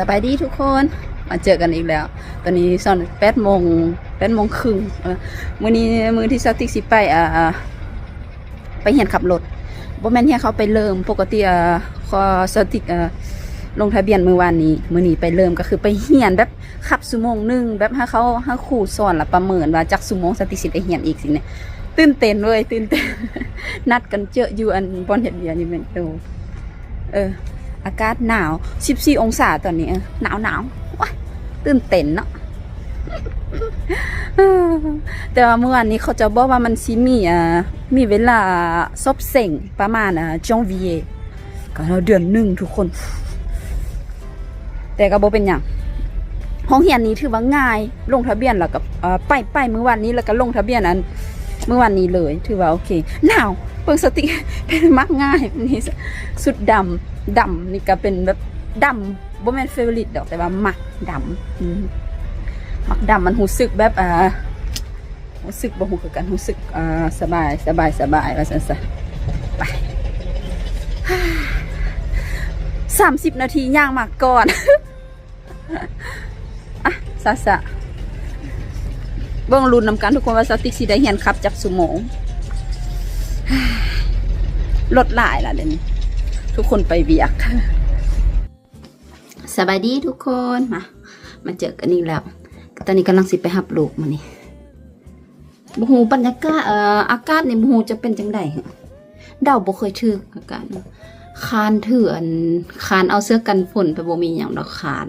ສະບາຍດີທຸກຄົນ ມາເຈີກັນອີກແລ້ວ. ຕອນນີ້ສອນແປດໂມງ ແປດໂມງເຄິ່ງ. ເອີ ມື້ນີ້ມື້ທີ່ສາວຕິກຊິໄປ ອ່າ ໄປຮຽນຂັບລົດ. ບໍ່ແມ່ນຮຽນ ເຂົ້າໄປເລີ່ມ. ປົກກະຕິ ອ່າ ສາວຕິກ ອ່າ ລົງທະບຽນມື້ວານນີ້. ມື້ນີ້ໄປເລີ່ມ ກໍຄືໄປຮຽນແບບຂັບຊົ່ວໂມງໜຶ່ງ ແບບໃຫ້ເຂົາ ໃຫ້ຄູສອນ ແລ້ວປະເມີນວ່າຈັກຊົ່ວໂມງສາວຕິກຊິໄດ້ຮຽນອີກຊີ້ນະ. ຕື່ນເຕັ້ນເວີຍ ຕື່ນເຕັ້ນ. ນັດກັນເຈີຢູ່ອັນບ່ອນເຮັດວຽກນີ້ແມ່ນ ໂອ້ ເອີ ອາກາດໜາວ ສິບສີ່ອົງສາຕອນນີ້. ເອີ ໜາວໆ ໂອ້ຍ ຕື່ນເຕັ້ນເນາະ. ແຕ່ວ່າມື້ວານນີ້ເຂົາເຈົ້າບອກວ່າມັນຊິມີ ອ່າ ມີເວລາສອບເສັງປະມານ ອ່າ janvier ກໍເດືອນໜຶ່ງທຸກຄົນ. ແຕ່ກໍບໍ່ເປັນຫຍັງ ໂຮງຮຽນນີ້ຖືວ່າງ່າຍ ລົງທະບຽນແລ້ວກໍ ເອີ ໄປ ໄປມື້ວານນີ້ ແລ້ວກໍລົງທະບຽນອັນມື້ວານນີ້ເລີຍ ຖືວ່າໂອເຄ. ໜາວ ເບິ່ງສາວຕິກ ເປັນມັກງ່າຍນີ້ ຊຸດດຳ ດຳນີ້ກໍເປັນແບບ ດຳ ບໍ່ແມ່ນ favorite ດອກ ແຕ່ວ່າມັກດຳ. ອືມ ມັກດຳ ມັນຮູ້ສຶກແບບ ເອີ ຮູ້ສຶກ ບໍ່ຮູ້ຄືກັນ ຮູ້ສຶກ ເອີ ສະບາຍ ສະບາຍ ສະບາຍ ວ່າຊັ້ນຊະ. ໄປ ສາມສິບນາທີ ຍ່າງມາກ່ອນ. ອ່ະ ສະ ສະ ເບິ່ງລຸ້ນນຳກັນທຸກຄົນວ່າສາວຕິກຊິໄດ້ຮຽນຂັບຈັກຊົ່ວໂມງ. ລົດຫຼາຍລະດຽວນີ້ ທຸກຄົນໄປວຽກ. ສະບາຍດີທຸກຄົນ ມາ ມາເຈີກັນອີກແລ້ວ. ຕອນນີ້ກຳລັງຊິໄປຮັບລູກມື້ນີ້. ບໍ່ຮູ້ບັນຍາກາດ ເອີ ອາກາດນີ້ບໍ່ຮູ້ຈະເປັນຈັ່ງໃດ ເດົາບໍ່ເຄີຍຖືກອາກາດ. ຄ້ານຖືອັນ ຄ້ານເອົາເສື້ອກັນຝົນໄປ ບໍ່ມີຫຍັງດອກ ຄ້ານ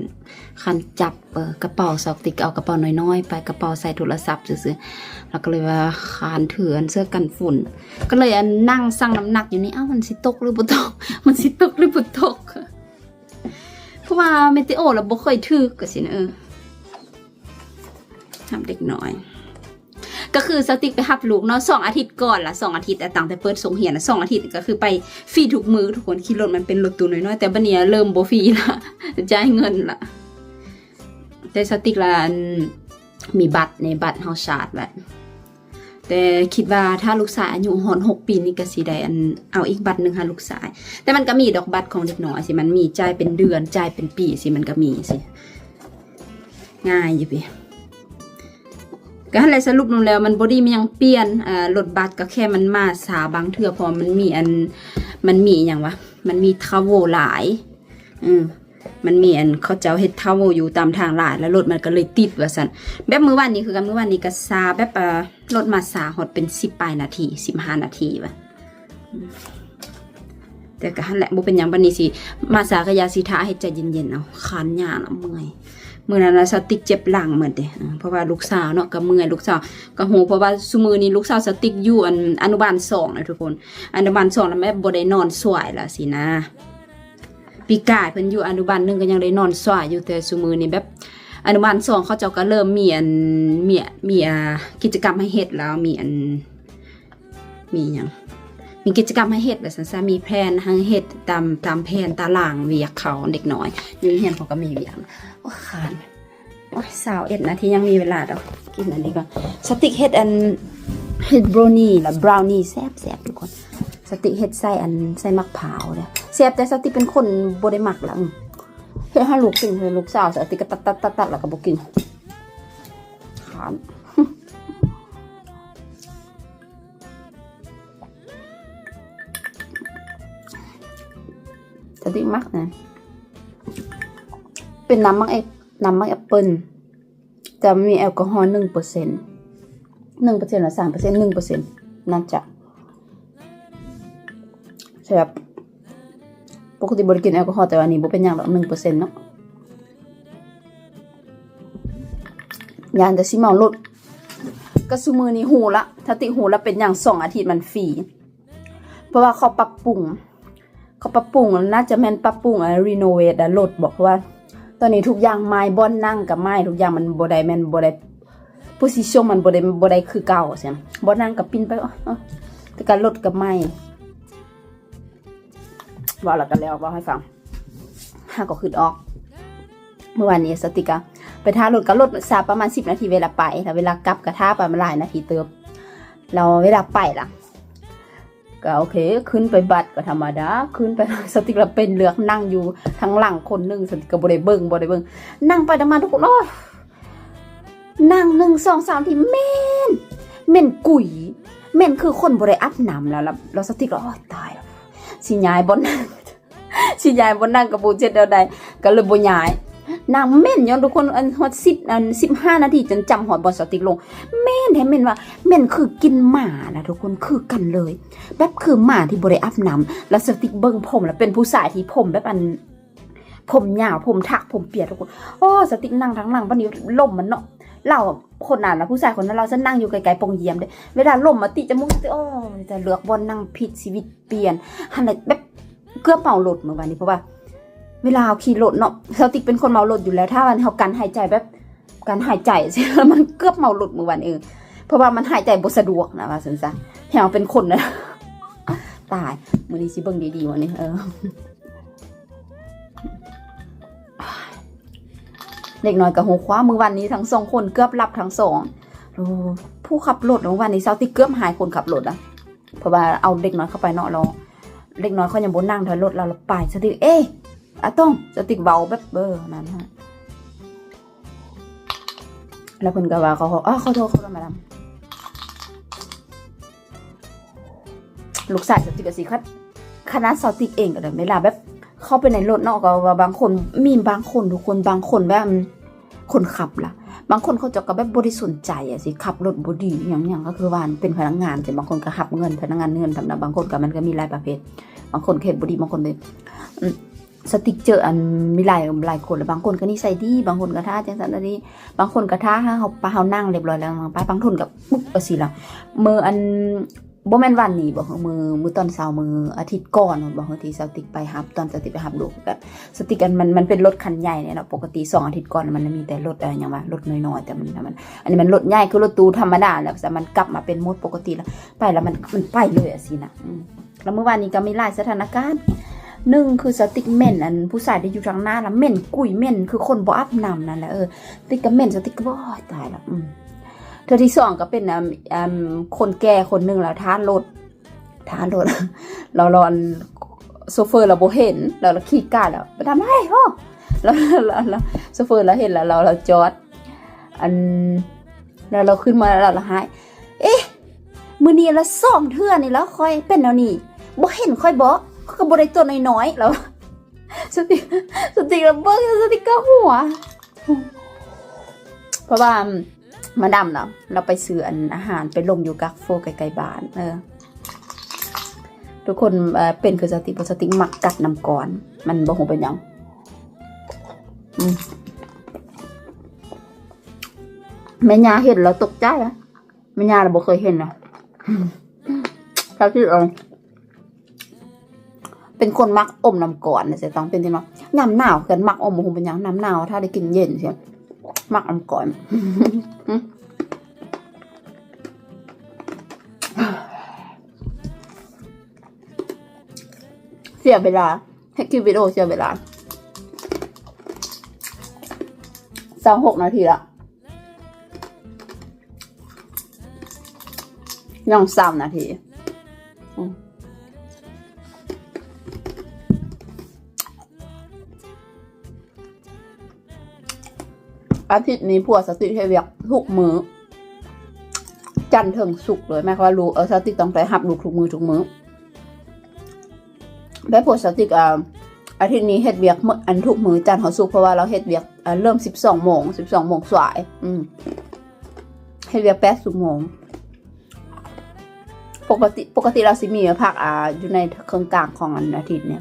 ຄ້ານຈັບ ເອີ ກະເປົາ. ສາວຕິກເອົາກະເປົານ້ອຍໆໄປ ກະເປົາໃສ່ໂທລະສັບຊື່ໆ ແລ້ວກໍເລີຍວ່າຄ້ານຖືອັນເສື້ອກັນຝົນ ກໍເລີຍອັນນັ່ງຊັ່ງນ້ຳໜັກຢູ່ນີ້. ອ້າວ ມັນຊິຕົກຫຼືບໍ່ຕົກ ມັນຊິຕົກຫຼືບໍ່ຕົກ ເພາະວ່າເມເຕໂອລະບໍ່ເຄີຍຖືກ ກໍຊີ້ນະ. ເອີ ຮັບເດັກນ້ອຍ ກໍຄືສາວຕິກໄປຮັບລູກເນາະ ສອງອາທິດກ່ອນລະ ສອງອາທິດ ຕັ້ງແຕ່ເປີດສົກຮຽນ ສອງອາທິດ ກໍຄືໄປຟຣີທຸກມື້ທຸກຄົນ. ຂີ່ລົດມັນເປັນລົດຕູ້ນ້ອຍໆ ແຕ່ບັດນີ້ເລີ່ມບໍ່ຟຣີລະ ຈ່າຍເງິນລະ. ແຕ່ສາວຕິກລະ ອັນ ມີບັດ ໃນບັດເຮົາຊາດໄວ້. ແຕ່ຄິດວ່າຖ້າລູກຊາຍອາຍຸຮອດຫົກປີນີ້ ກໍຊິໄດ້ອັນ ເອົາອີກບັດໜຶ່ງໃຫ້ລູກຊາຍ. ແຕ່ມັນກໍມີດອກ ບັດຂອງເດັກນ້ອຍ ຊິມັນມີຈ່າຍເປັນເດືອນ ຈ່າຍເປັນປີ ຊິມັນກໍມີ ຊິງ່າຍຢູ່ເປ. ກໍຫັ້ນແຫຼະ ສະຫຼຸບລົງແລ້ວມັນບໍ່ໄດ້ມີຫຍັງປ່ຽນ. ເອີ ລົດບັດກໍແຄ່ມັນມາຊ້າບາງເທື່ອ ເພາະມັນມີອັນ ມັນມີຫຍັງວະ ມັນມີທຣາເວລຫຼາຍ. ອື ມັນມີອັນ ເຂົາເຈົ້າເຮັດທຣາເວລຢູ່ຕາມທາງຫຼາຍ ແລ້ວລົດມັນກໍເລີຍຕິດວ່າຊັ້ນ. ແບບມື້ວານນີ້ຄືກັນ ມື້ວານນີ້ກໍຊ້າ ແບບ ເອີ ລົດມາຊ້າຮອດເປັນສິບປາຍນາທີ ສິບຫ້ານາທີວ່າ. ແຕ່ກໍຫັ້ນແຫຼະ ບໍ່ເປັນຫຍັງ ບັດນີ້ຊິມາຊ້າກໍຢ່າ ຊິຖ້າໃຫ້ໃຈເຢັນໆ ເອົາ ຄານຍາລະເມື່ອຍ. ມື້ນັ້ນລະສາວຕິກເຈັບຫຼັງໝົດເດ້ ເອີ ເພາະວ່າລູກສາວເນາະ ກໍເມື່ອຍ ລູກສາວກໍຮູ້ ເພາະວ່າຊຸມື້ນີ້ລູກສາວສາວຕິກຢູ່ອັນ ອະນຸບານສອງນະທຸກຄົນ. ອະນຸບານສອງລະແບບບໍ່ໄດ້ນອນສວຍລະຊີ້ນະ. ປີກາຍເພິ່ນຢູ່ອະນຸບານໜຶ່ງກໍຍັງໄດ້ນອນສວາຍຢູ່ ແຕ່ຊຸມື້ນີ້ແບບອະນຸບານສອງເຂົາເຈົ້າກໍເລີ່ມມີອັນ ມີ ມີ ອ່າ ກິດຈະກຳໃຫ້ເຮັດແລ້ວ ມີອັນ ມີຫຍັງ ມີກິດຈະກຳໃຫ້ເຮັດວ່າຊັ້ນຊະ ມີແຜນໃຫ້ເຮັດຕາມ ຕາມແຜນຕາລາງວຽກເຂົາເດັກນ້ອຍ. ຢູ່ໂຮງຮຽນເຂົາກໍມີວຽກ. ໂອ້ຍ ຄານ. ໂອ້ຍ ຊາວເອັດນາທີ ຍັງມີເວລາດອກ. ກິນອັນນີ້ກ່ອນ. ສາວຕິກເຮັດອັນ ເຮັດບຣາວນີລະ ບຣາວນີແຊບໆ ທຸກຄົນ. ສາວຕິກເຮັດໃສ່ອັນ ໃສ່ໝາກພ້າວເດ້ ແຊບ. ແຕ່ສາວຕິກເປັນຄົນບໍ່ໄດ້ມັກລະ ເຮັດໃຫ້ລູກກິນ ໃຫ້ລູກສາວ ສາວຕິກກໍຕັດໆໆໆ ແລ້ວກໍບໍ່ກິນ. ຄານ. ສາວຕິກມັກນະ ເປັນນ້ຳໝາກແອບ ນ້ຳໝາກແອັບເປິ້ນ ແຕ່ມັນມີແອລກໍຮໍໜຶ່ງເປີເຊັນ ໜຶ່ງເປີເຊັນ ຫຼື ສາມເປີເຊັນ ໜຶ່ງເປີເຊັນ ໜ້າຈະ. ແຊບ. ປົກກະຕິບໍ່ໄດ້ກິນແອລກໍຮໍ ແຕ່ວ່າອັນນີ້ບໍ່ເປັນຫຍັງດອກ ໜຶ່ງເປີເຊັນເນາະ. ຢ້ານແຕ່ຊິເມົາລົດ. ກໍຊຸມື້ນີ້ຮູ້ລະ ສາວຕິກຮູ້ລະ ເປັນຫຍັງສອງອາທິດມັນຟຣີ ເພາະວ່າເຂົາປັບປຸງ ເຂົາປັບປຸງ ໜ້າຈະແມ່ນປັບປຸງ ອ່າ ຣີໂນເວດ ອ່າ ລົດບໍ ເພາະວ່າຕອນນີ້ທຸກຢ່າງໃໝ່ ບ່ອນນັ່ງກໍໃໝ່ ທຸກຢ່າງມັນບໍ່ໄດ້ ແມ່ນບໍ່ໄດ້ ໂພຊິຊັນມັນບໍ່ໄດ້ ບໍ່ໄດ້ຄືເກົ່າຊີ້ນະ. ບ່ອນນັ່ງກໍປິ່ນໄປ ເອີ ແຕ່ກໍລົດກໍໃໝ່. ເວົ້າແລ້ວກໍແລ້ວ ເວົ້າໃຫ້ຟັງ ຫາກໍຄິດອອກ. ເມື່ອວານນີ້ສາວຕິກກະໄປຖ້າລົດ ກໍລົດຊ້າປະມານສິບນາທີເວລາໄປ ແລ້ວເວລາກັບກໍຖ້າໄປມາຫຼາຍນາທີເຕີບ. ແລ້ວເວລາໄປລະ ກໍໂອເຄ ຂຶ້ນໄປບັດກໍທຳມະດາ ຂຶ້ນໄປ ສາວຕິກລະເປັນເລືອກນັ່ງຢູ່ທາງຫຼັງຄົນໜຶ່ງ ສາວຕິກກໍບໍ່ໄດ້ເບິ່ງ ບໍ່ໄດ້ເບິ່ງ ນັ່ງໄປນັ່ງມາທຸກຄົນ ໂອ້ຍ ນັ່ງໜຶ່ງສອງສາມທີ ເໝັນ ເໝັນກຸຍ ເໝັນຄືຄົນບໍ່ໄດ້ອາບນ້ຳແລ້ວ ແລ້ວ ແລ້ວສາວຕິກກໍ ໂອ້ຍ ຕາຍ ຊິຍ້າຍບ່ອນນັ່ງ ຊິຍ້າຍບ່ອນນັ່ງກໍບໍ່ຮູ້ຊິເຮັດແນວໃດ ກໍເລີຍບໍ່ຍ້າຍ ນັ່ງເໝັນຢູ່ທຸກຄົນ ອັນຮອດສິບ ອັນສິບຫ້ານາທີ ຈົນຈຳຮອດບ່ອນສາວຕິກລົງ ເໝັນແທ້ ເໝັນວ່າ ເໝັນຄືກິ່ນໝານະທຸກຄົນ ຄືກັນເລີຍ ແບບຄືໝາທີ່ບໍ່ໄດ້ອາບນ້ຳ ແລ້ວສາວຕິກເບິ່ງຜົມ ແລ້ວເປັນຜູ້ຊາຍທີ່ຜົມແບບອັນ ຜົມຍາວ ຜົມຖັກ ຜົມປຽກທຸກຄົນ ໂອ້ ສາວຕິກນັ່ງທາງຫຼັງ ບັດນີ້ລົມມັນເນາະ ລາວ ຄົນນັ້ນລະ ຜູ້ຊາຍຄົນນັ້ນລາວຈະນັ່ງຢູ່ໃກ້ໆປ່ອງຢ້ຽມເດ້ ເວລາລົມມາຕິດຈະມູກ ສາວຕິກ ໂອ້ຍ ແຕ່ເລືອກບ່ອນນັ່ງຜິດ ຊີວິດປ່ຽນ ຫັ້ນແຫຼະ ແບບເກືອບເມົາລົດມື້ວານນີ້ ເພາະວ່າເວລາເຮົາຂີ່ລົດເນາະ ສາວຕິກເປັນຄົນເມົາລົດຢູ່ແລ້ວ ຖ້າວ່າເຮົາກັ້ນຫາຍໃຈແບບ ການຫາຍໃຈ ມັນເກືອບເມົາລົດມື້ວານ ເອີ ເພາະວ່າມັນຫາຍໃຈບໍ່ສະດວກນະ ວ່າຊັ້ນຊະ ແຮງເປັນຄົນນະ ຕາຍ ມື້ນີ້ຊິເບິ່ງດີໆ ວະນີ້ ເອີ ເດັກນ້ອຍກໍຮູ້ຄວາມ ມື້ວານນີ້ທັງສອງຄົນເກືອບຫຼັບທັງສອງ ໂອ້ ຜູ້ຂັບລົດ ມື້ວານນີ້ສາວຕິກເກືອບຫາຍຄົນຂັບລົດນະ ເພາະວ່າເອົາເດັກນ້ອຍເຂົ້າໄປເນາະ ແລ້ວເດັກນ້ອຍເຂົາຍັງບໍ່ນັ່ງທ້າຍລົດ ແລ້ວໄປ ສາວຕິກ ເອ ອາຕ້ອງ ສາວຕິກເວົ້າແບບ ເອີ ນັ້ນຫັ້ນ ແລ້ວເພິ່ນກໍວ່າ ຂໍ ຂໍ ອາ ຂໍໂທດ ຂໍໂທດ ມາດາມ ລູກຊາຍສາວຕິກກໍຊິຄັດ ຂະໜາດສາວຕິກເອງກໍໄດ້ ເວລາແບບເຂົ້າໄປໃນລົດເນາະ ກໍວ່າບາງຄົນ ມີບາງຄົນ ທຸກຄົນ ບາງຄົນແບບ ຄົນຂັບລະ ບາງຄົນເຂົາເຈົ້າກໍແບບບໍ່ໄດ້ສົນໃຈອະ ຊິຂັບລົດບໍ່ດີຫຍັງໆ ກໍຄືວ່າເປັນພະນັກງານ ແຕ່ບາງຄົນກໍຮັບເງິນ ພະນັກງານເງິນທຳນະ ບາງຄົນກໍ ມັນກໍມີຫຼາຍປະເພດ ບາງຄົນເຮັດບໍ່ດີ ບາງຄົນເລີຍ ອືມ ສາວຕິກເຈີອັນມີຫຼາຍ ຫຼາຍຄົນ ລະບາງຄົນກໍນິໄສດີ ບາງຄົນກໍຖ້າຈັ່ງຊັ້ນອັນນີ້ ບາງຄົນກໍຖ້າເຮົາ ເຮົາ ເຮົານັ່ງຮຽບຮ້ອຍແລ້ວ ບາງຄົນກໍປຶບ ຈັ່ງຊີ້ລະ ມື້ອັນ ບໍ່ແມ່ນວານນີ້ບໍ ມື້ ມື້ຕອນເຊົ້າ ມື້ອາທິດກ່ອນພຸ້ນບໍ ທີ່ສາວຕິກໄປຮັບ ຕອນສາວຕິກໄປຮັບລູກ ແບບສາວຕິກອັນ ມັນ ມັນເປັນລົດຄັນໃຫຍ່ເນາະ ປົກກະຕິສອງອາທິດກ່ອນມັນມີແຕ່ລົດ ເອີ ຫຍັງວະ ລົດນ້ອຍໆ ແຕ່ມັນ ມັນ ອັນນີ້ມັນລົດໃຫຍ່ ຄືລົດຕູ້ທຳມະດາ ແລ້ວມັນກັບມາເປັນໂໝດປົກກະຕິ ແລ້ວໄປ ແລ້ວມັນ ມັນໄປເລີຍ ຈັ່ງຊີ້ນະ ອືມ ແລ້ວມື້ວານນີ້ກໍມີຫຼາຍສະຖານະການ ໜຶ່ງຄືສາວຕິກເໝັນ ອັນຜູ້ຊາຍທີ່ຢູ່ທາງໜ້າລະເໝັນກຸຍ ເໝັນຄືຄົນບໍ່ອາບນ້ຳນັ້ນແຫຼະ ເອີ ຕິກກໍເໝັນ ສາວຕິກກໍ ໂອ້ຍ ຕາຍລະ ອືມ ເທື່ອທີສອງກໍເປັນ ອາ ອາ ຄົນແກ່ຄົນໜຶ່ງລະຖ້າລົດ ຖ້າລົດ ລາວ ລາວ ອັນ ໂຊເຟີລາວບໍ່ເຫັນ ລາວ ລາວຂີ່ກາດ ລາວໄປທຳໄມ ໂອ້ ລາວ ລາວ ລາວ ໂຊເຟີລາວເຫັນ ລາວ ລາວ ລາວຈອດ ອັນ ແລ້ວລາວຂຶ້ນມາ ລາວ ລາວຮ້າຍ ເອະ ມື້ນີ້ລະສອງເທື່ອນີ້ລະຂ້ອຍເປັນແນວນີ້ ບໍ່ເຫັນຂ້ອຍບໍ ຂ້ອຍກໍບໍ່ໄດ້ຕົວນ້ອຍໆ ລາວ ສາວຕິກ ສາວຕິກລະເບິ່ງ ສາວຕິກກໍຫົວ ເພາະວ່າມາດາມລາວ ລາວໄປຊື້ອັນອາຫານໄປລົງຢູ່ກາໂຟໃກ້ໆບ້ານ ເອີ ທຸກຄົນ ເອີ ເປັນຄືສາວຕິກບໍ່ ສາວຕິກມັກກັດນ້ຳກ້ອນ ມັນບໍ່ຮູ້ເປັນຫຍັງ ອືມ ແມ່ຍ່າເຫັນລາວຕົກໃຈ ແມ່ຍ່າລະບໍ່ເຄີຍເຫັນນະ ເທົ່າທີ່ເອົາ ເປັນຄົນມັກອົມນ້ຳກ້ອນ ແຕ່ຕ້ອງເປັນທີ່ວ່າ ຍາມໜາວຄືກັນ ມັກອົມ ບໍ່ຮູ້ເປັນຫຍັງ ຍາມໜາວຖ້າໄດ້ກິນເຢັນຊີ້ ມັກນ້ຳກ້ອນ ເສຍເວລາ ເຮັດຄລິບວິດີໂອເສຍເວລາ ຊາວຫົກນາທີລະ ຍັງຊາວນາທີ ອືມ ອາທິດນີ້ຜົວສາວຕິກເຮັດວຽກທຸກມື້ ຈັນເຖິງສຸກເລີຍ ໝາຍຄວາມວ່າລູກ ເອີ ສາວຕິກຕ້ອງໄປຮັບລູກທຸກມື້ ທຸກມື້ ແບບປົກກະຕິ ອາ ອາທິດນີ້ເຮັດວຽກມື້ ອັນ ທຸກມື້ຈັນຮອດສຸກ ເພາະວ່າລາວເຮັດວຽກ ອາ ເລີ່ມສິບສອງໂມງ ສິບສອງໂມງສາຍ ອືມ ເຮັດວຽກແປດຊົ່ວໂມງ ປົກກະຕິ ປົກກະຕິລາວຊິມີພັກ ອາ ຢູ່ໃນເຄິ່ງກາງຂອງ ອັນ ອາທິດນີ້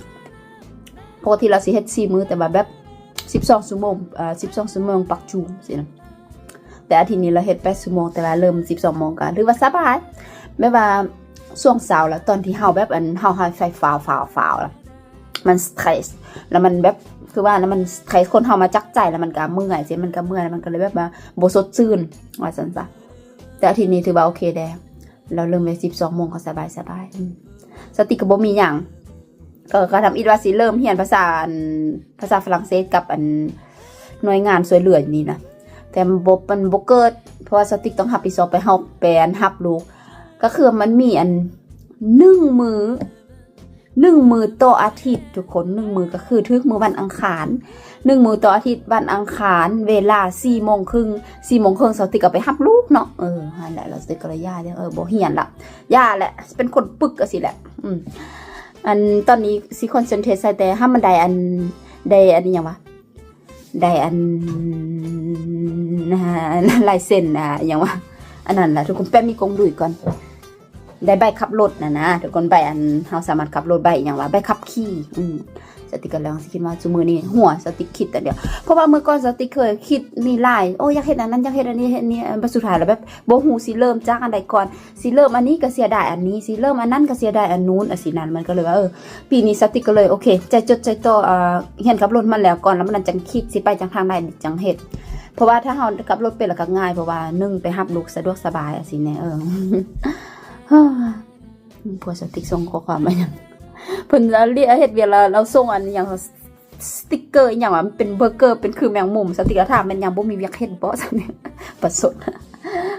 ປົກກະຕິລາວຊິເຮັດສີ່ມື້ ແຕ່ວ່າແບບສິບສອງຊົ່ວໂມງ ອາ ສິບສອງຊົ່ວໂມງປັກຈຸງຊີ້ນະ. ແຕ່ອາທິດນີ້ລາວເຮັດແປດຊົ່ວໂມງ ແຕ່ວ່າເລີ່ມສິບສອງໂມງກໍຖືວ່າສະບາຍ ແບບວ່າຊ່ວງເຊົ້າລະ ຕອນທີ່ເຮົາແບບ ອັນ ເຮົາຫາຍໃຈຟ້າວໆໆລະ ມັນສະເຕຣສ ລະມັນແບບ ຄືວ່າລະມັນສະເຕຣສ ຄົນເຮົາມາຈັກໃຈລະມັນກໍເມື່ອຍຊີ້ ມັນກໍເມື່ອຍ ລະມັນກໍເລີຍແບບວ່າບໍ່ສົດຊື່ນ ວ່າຊັ້ນຊະ. ແຕ່ອາທິດນີ້ຖືວ່າໂອເຄແດ່ ລາວເລີ່ມໄດ້ສິບສອງໂມງກໍສະບາຍໆ ອືມ ສະຕິກກໍບໍ່ມີຫຍັງ ກໍ ກໍທຳອິດວ່າຊິເລີ່ມຮຽນພາສາ ອັນ ພາສາຝຣັ່ງເສດກັບ ອັນ ໜ່ວຍງານຊ່ວຍເຫຼືອນີ້ນະ ແຕ່ມັນບໍ່ ມັນບໍ່ເກີດ ເພາະວ່າສະຕິກຕ້ອງຮັບຜິດຊອບໄປເຮົາ ໄປ ອັນ ຮັບລູກ ກໍຄືມັນມີ ອັນ ໜຶ່ງມື້ ໜຶ່ງມື້ຕໍ່ອາທິດທຸກຄົນ ໜຶ່ງມື້ກໍຄືຖືກມື້ວັນອັງຄານ ໜຶ່ງມື້ຕໍ່ອາທິດ ວັນອັງຄານ ເວລາສີ່ໂມງເຄິ່ງ ສີ່ໂມງເຄິ່ງ ສາວຕິກກໍໄປຮັບລູກເນາະ ເອີ ຫັ້ນແຫຼະ ແລ້ວສາວຕິກກໍເລີຍຢ່າເດ້ ເອີ ບໍ່ຮຽນລະ ຢ່າແຫຼະ ຊິເປັນຄົນປຶກຈັ່ງຊີ້ແຫຼະ ອືມ ອັນຕອນນີ້ຊິຄອນເຊັນເທຣດໃສ່ແຕ່ຫາມັນໄດ້ອັນ ໄດ້ອັນຫຍັງວະ ໄດ້ອັນ ອາ ລາຍເຊັນ ອາ ຫຍັງວະ ອັນນັ້ນລະທຸກຄົນ ແປະມີກົງດຸຍກ່ອນ ໄດ້ໃບຂັບລົດນະນະທຸກຄົນ ໃບອັນເຮົາສາມາດຂັບລົດ ໃບຫຍັງວະ ໃບຂັບຂີ່ ອືມ ສາວຕິກກຳລັງຊິຄິດວ່າ ຊຸມື້ນີ້ຫົວສາວຕິກຄິດແຕ່ດຽວ ເພາະວ່າເມື່ອກ່ອນສາວຕິກເຄີຍຄິດມີຫຼາຍ ໂອ້ ຢາກເຮັດອັນນັ້ນ ຢາກເຮັດອັນນີ້ ເຮັດນີ້ ບັດສຸດທ້າຍແລ້ວແບບບໍ່ຮູ້ຊິເລີ່ມຈາກອັນໃດກ່ອນ ຊິເລີ່ມອັນນີ້ກໍເສຍດາຍອັນນີ້ ຊິເລີ່ມອັນນັ້ນກໍເສຍດາຍອັນນູ້ນ ອັນຊີ້ນັ້ນ ມັນກໍເລີຍວ່າ ເອີ ປີນີ້ສາວຕິກກໍເລີຍ ໂອເຄ ໃຈຈົດໃຈຕໍ່ ເອີ ຮຽນຂັບລົດມັນແລ້ວກ່ອນ ແລ້ວມັນຈັ່ງຄິດຊິໄປຈັ່ງທາງໃດຈັ່ງເຮັດ ເພາະວ່າຖ້າເຮົາຂັບລົດເປັນແລ້ວກໍງ່າຍ ເພາະວ່າໜຶ່ງໄປຮັບລູກສະດວກສະບາຍ ອັນຊີ້ແນ່ ເອີ ຜົວສາວຕິກສົ່ງຂໍ້ຄວາມມາຫຍັງ ເພິ່ນເຮັດວຽກແລ້ວ ລາວສົ່ງອັນຫຍັງ ສະຕິກເກີອີ່ຫຍັງວະ ມັນເປັນເບີເກີ ເປັນຄືແມງມຸມ ສາວຕິກກໍຖາມ ແມ່ນຫຍັງ ບໍ່ມີວຽກເຮັດບໍ ຊັ້ນ ປະຊົດ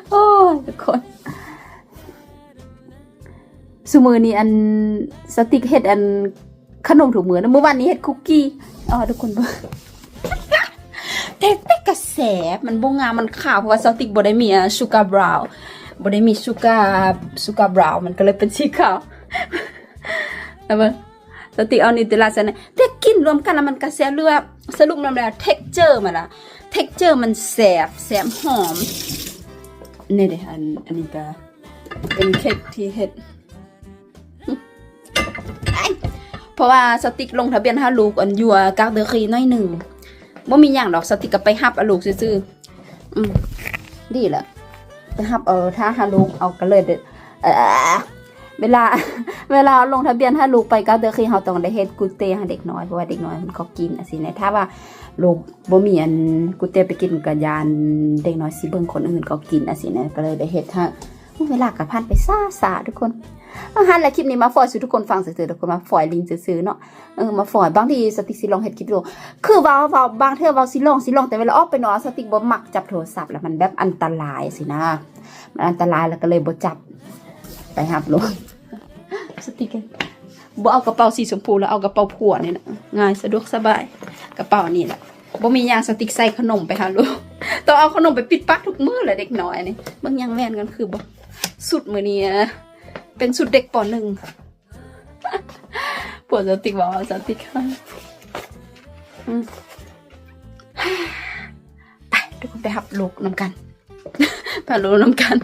ໂອ້ຍ ທຸກຄົນ ຊຸມື້ນີ້ອັນ ສາວຕິກເຮັດອັນຂະໜົມທຸກມື້ນະ ມື້ວານນີ້ເຮັດຄຸກກີ້ ເອົາໃຫ້ທຸກຄົນເບິ່ງ ແຕ່ ແຕ່ກະແຊບ ມັນບໍ່ງາມ ມັນຂາວ ເພາະວ່າສາວຕິກບໍ່ໄດ້ມີ ອ່າ sugar brown ບໍ່ໄດ້ມີ sugar sugar brown ມັນກໍເລີຍເປັນສີຂາວ ແລ້ວເບິ່ງ ສາວຕິກເອົາ Nutella ໃສ່ນະ ແຕ່ກິນລວມກັນແລ້ວມັນກະແຊບ ຫຼືວ່າສະຫຼຸບລວມແລ້ວ texture ມັນລະ texture ມັນແຊບ ແຊບຫອມ ນີ້ເດ້ ອັນ ອັນນີ້ກະເປັນເຄັກທີ່ເຮັດ ເພາະວ່າສາວຕິກລົງທະບຽນຫາລູກ ອັນ ຢູ່ garderie ໜ້ອຍໜຶ່ງ ບໍ່ມີຫຍັງດອກ ສາວຕິກກໍໄປຮັບເອົາລູກຊື່ໆ ອືມ ດີລະ ໄປຮັບເອົາ ຖ້າຫາລູກເອົາກໍເລີຍເດີ ເອີ ເວລາ ເວລາລົງທະບຽນຫາລູກໄປ garderie ເຮົາຕ້ອງໄດ້ເຮັດ goûter ໃຫ້ເດັກນ້ອຍ ເພາະວ່າເດັກນ້ອຍມັນກໍກິນ ຈັ່ງຊີ້ແນ່ ຖ້າວ່າລູກບໍ່ມີອັນ goûter ໄປກິນ ກໍຢ້ານເດັກນ້ອຍຊິເບິ່ງຄົນອື່ນເຂົາກິນ ຈັ່ງຊີ້ແນ່ ກໍເລີຍໄດ້ເຮັດໃຫ້ ໂອ້ ເວລາກໍຜ່ານໄປຊ້າໆ ທຸກຄົນ ເອີ ຫັ້ນແຫຼະ ຄລິບນີ້ມາຝອຍສູ່ທຸກຄົນຟັງຊື່ໆ ທຸກຄົນ ມາຝອຍລິ້ນຊື່ໆ ເນາະ ເອີ ມາຝອຍ ບາງທີສາວຕິກຊິລອງເຮັດຄລິບວິດີໂອ ຄືເວົ້າ ເວົ້າ ບາງເທື່ອເວົ້າຊິລອງ ຊິລອງ ແຕ່ເວລາອອກໄປນອກ ສາວຕິກບໍ່ມັກຈັບໂທລະສັບ ແລ້ວມັນແບບອັນຕະລາຍຊີ້ນະ ມັນອັນຕະລາຍ ແລ້ວກໍເລີຍບໍ່ຈັບ ໄປຮັບລູກ ສາວຕິກບໍ່ເອົາກະເປົາສີຊົມພູ ແລ້ວເອົາກະເປົາຜົວນີ້ນະ ງ່າຍ ສະດວກສະບາຍ ກະເປົານີ້ແຫຼະ ບໍ່ມີຫຍັງ ສາວຕິກໃສ່ຂະໜົມໄປຫາລູກ ຕ້ອງເອົາຂະໜົມໄປປິດປາກທຸກມື້ແຫຼະ ເດັກນ້ອຍນີ້ ເບິ່ງຍາງແວ່ນກັນຄືບໍ່ ຊຸດມື້ນີ້ ເປັນຊຸດເດັກ ປໍໜຶ່ງ ຜົວສາວຕິກເວົ້າ ສາວຕິກ ອືມ ໄປ ທຸກຄົນໄປຮັບລູກນຳກັນ ໄປຮັບລູກນຳກັນ